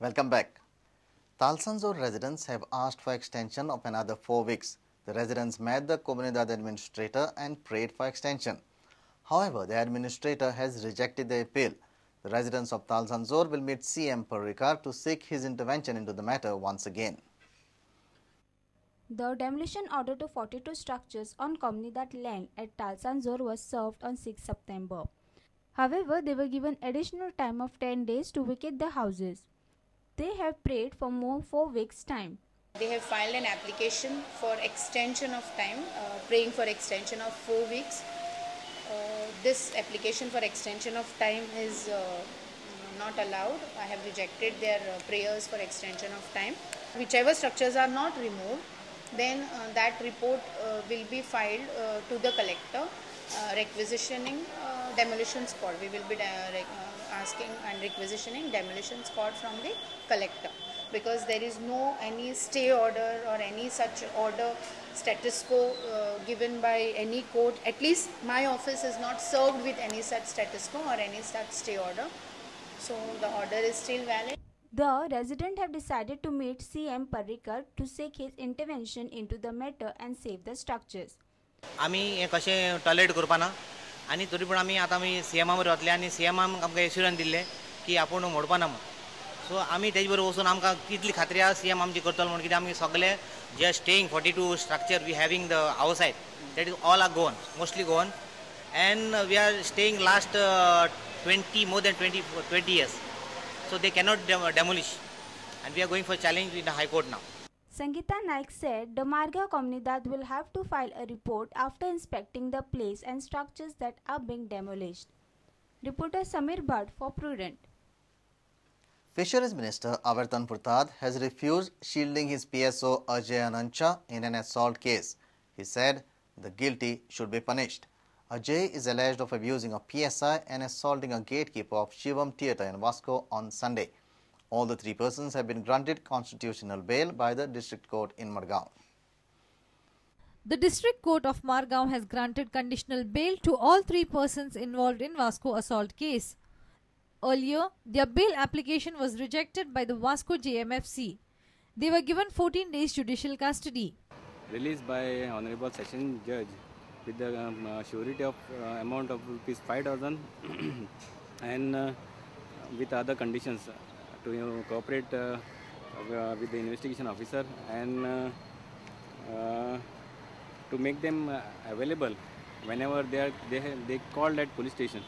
Welcome back. Talsanzor residents have asked for extension of another 4 weeks. The residents met the Comunidade administrator and prayed for extension. However, the administrator has rejected the appeal. The residents of Talsanzor will meet CM Parrikar to seek his intervention into the matter once again. The demolition order to 42 structures on Comunidade land at Talsanzor was served on 6 September. However, they were given additional time of 10 days to vacate the houses. They have prayed for more 4 weeks' time. They have filed an application for extension of time, praying for extension of 4 weeks. This application for extension of time is not allowed. I have rejected their prayers for extension of time. Whichever structures are not removed, then that report will be filed to the collector, requisitioning demolition squad. We will be asking and requisitioning demolition squad from the collector, because there is no any stay order or any such order status quo given by any court. At least my office is not served with any such status quo or any such stay order. So the order is still valid. The residents have decided to meet CM Parrikar to seek his intervention into the matter and save the structures. आमी हें कशें toilet करपाना आनी तरी पूण आमी आतां आमी सीएमा बरोबर वतले आनी सीएमान आमकां एश्युरन्स दिल्लें की आपूण मोडपाना म्हूण. सो आमी तेजे बरोबर वचून आमकां कितली खात्री आसा सीएम आमची करतलो म्हूण, कित्याक आमी सगळे जे staying 42 structure we having the our side that is all are Goan, mostly Goan, and we are staying last 20 more than 20 years. So they cannot demolish, and we are going for challenge in the High Court now. Sangeeta Naik said the Margao Comunidade will have to file a report after inspecting the place and structures that are being demolished. Reporter Samir Bhatt for Prudent. Fisheries Minister Avertan Furtado has refused shielding his PSO Ajay Anancha in an assault case. He said the guilty should be punished. Ajay is alleged of abusing a PSI and assaulting a gatekeeper of Shivam Theatre in Vasco on Sunday. All the three persons have been granted constitutional bail by the District Court in Margao. The District Court of Margao has granted conditional bail to all three persons involved in Vasco assault case. Earlier, their bail application was rejected by the Vasco JMFC. They were given 14 days judicial custody. Released by Honorable Session Judge with the surety of amount of rupees 5,000 and with other conditions to cooperate with the investigation officer and to make them available whenever they called at police station.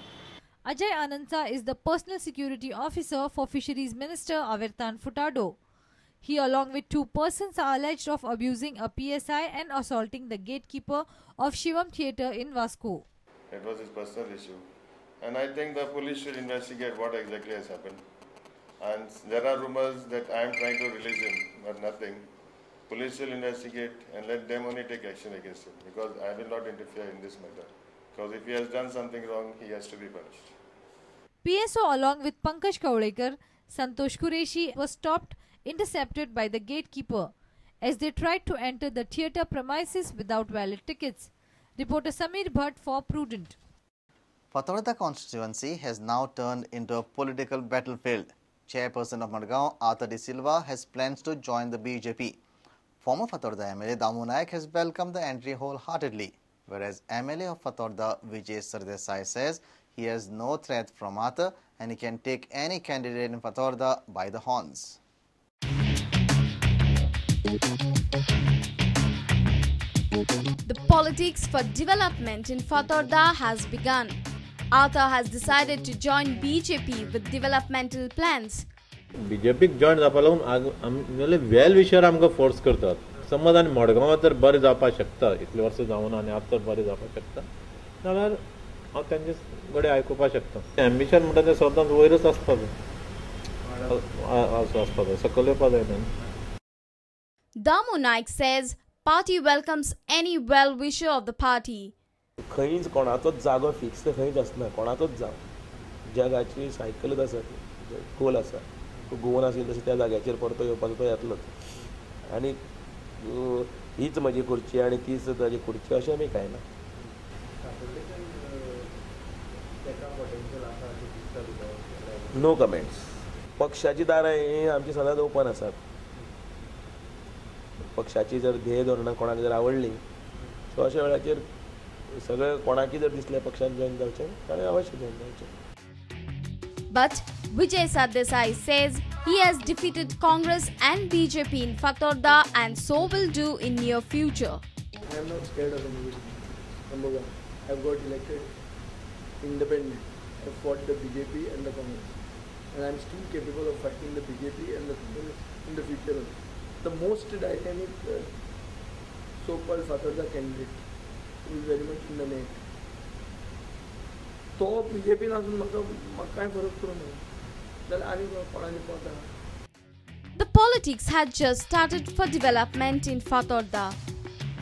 Ajay Anansa is the personal security officer for Fisheries Minister Avertan Furtado. He, along with two persons, are alleged of abusing a PSI and assaulting the gatekeeper of Shivam Theatre in Vasco. It was his personal issue, and I think the police should investigate what exactly has happened. And there are rumors that I am trying to release him, but nothing. Police will investigate and let them only take action against him, because I will not interfere in this matter. Because if he has done something wrong, he has to be punished. PSO along with Pankaj Kavlekar, Santosh Qureshi was stopped, intercepted by the gatekeeper as they tried to enter the theatre premises without valid tickets. Reporter Samir Bhatt for Prudent. Fatorda constituency has now turned into a political battlefield. Chairperson of Madgaon, Arthur De Silva, has plans to join the BJP. Former Fatorda MLA Damu Naik has welcomed the entry wholeheartedly, whereas MLA of Fatorda Vijay Sardesai says he has no threat from Arthur and he can take any candidate in Fatorda by the horns. The politics for development in Fatorda has begun. Arthur has decided to join BJP with developmental plans. BJP join जावपा लागून well wisher आमकां force करतात. समज आनी मडगांवां तर बरें जावपाक शकता, इतले वर्सां जावना आनी आतां तर बरें जावपाक शकता जाल्यार हांव तेंचे गडे आयकुपाक शकता. एम्बिशन म्हणटा तें सदांच वयरच आसपाक जाय, आसपाक जाय, सकयल येवपाक जायना. Damu Naik says party welcomes any well-wisher of the party. खंयच कोणाचोच जागो फिक्स खंयच आसना, कोणाचोच जावं. जगाची सायकलच आसा, गोल आसा, गोवन आशिल्ले तशें त्या जाग्याचेर परतो येवपाचो तो येतलोच. आनी हीच म्हजी खुर्ची आनी तीच ताजी खुर्ची अशें आमी कांय ना. No comments. पक्षाची दारां ही आमची सदांच ओपन आसात. पक्षाची जर ध्येय धोरणां कोणाक जर आवडली सो अशा वेळाचेर सगळे कोणाकी जर दिसले पक्षान जॉयन जावचें ताणें अवश्य जॉयन जावचें. But Vijay Sardesai says he has defeated Congress and BJP in Fatorda and so will do in near future. I am not scared of anybody. Number one, I have got elected independent. I fought the BJP and the Congress, and I am still capable of fighting the BJP and the Congress in the future also. The most dynamic so-called Fatorda candidate who is very much in the net. तो BJP नासून म्हाका कांय फरक पडूंक ना जाल्यार आनी कोणाली पोता. The politics had just started for development in Fatorda.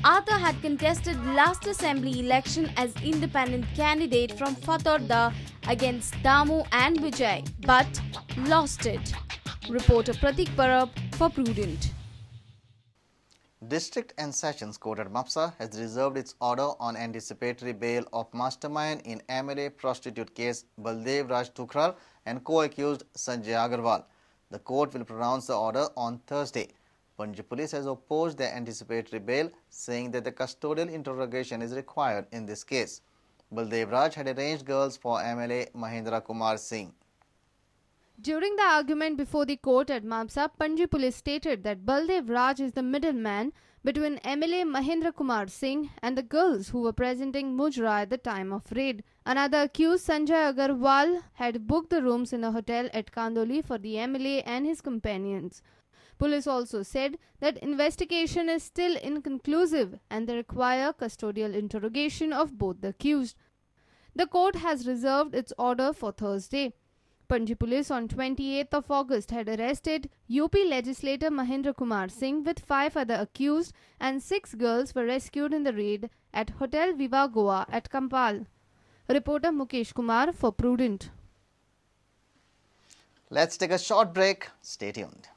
Arthur had contested last assembly election as independent candidate from Fatorda against Damu and Vijay, but lost it. Reporter Pratik Parab for Prudent. District and Sessions Court at Mapsa has reserved its order on anticipatory bail of mastermind in MLA prostitute case Baldev Raj Thukral and co-accused Sanjay Agarwal. The court will pronounce the order on Thursday. Panji police has opposed the anticipatory bail, saying that the custodial interrogation is required in this case. Baldev Raj had arranged girls for MLA Mahendra Kumar Singh. During the argument before the court at Mapsa, Panji police stated that Baldev Raj is the middleman between MLA Mahendra Kumar Singh and the girls who were presenting Mujra at the time of raid. Another accused, Sanjay Agarwal, had booked the rooms in a hotel at Kandoli for the MLA and his companions. Police also said that investigation is still inconclusive and they require custodial interrogation of both the accused. The court has reserved its order for Thursday. Panji police on 28th of August had arrested UP legislator Mahendra Kumar Singh with 5 other accused and 6 girls were rescued in the raid at Hotel Viva Goa at Kampal. Reporter Mukesh Kumar for Prudent. Let's take a short break. Stay tuned.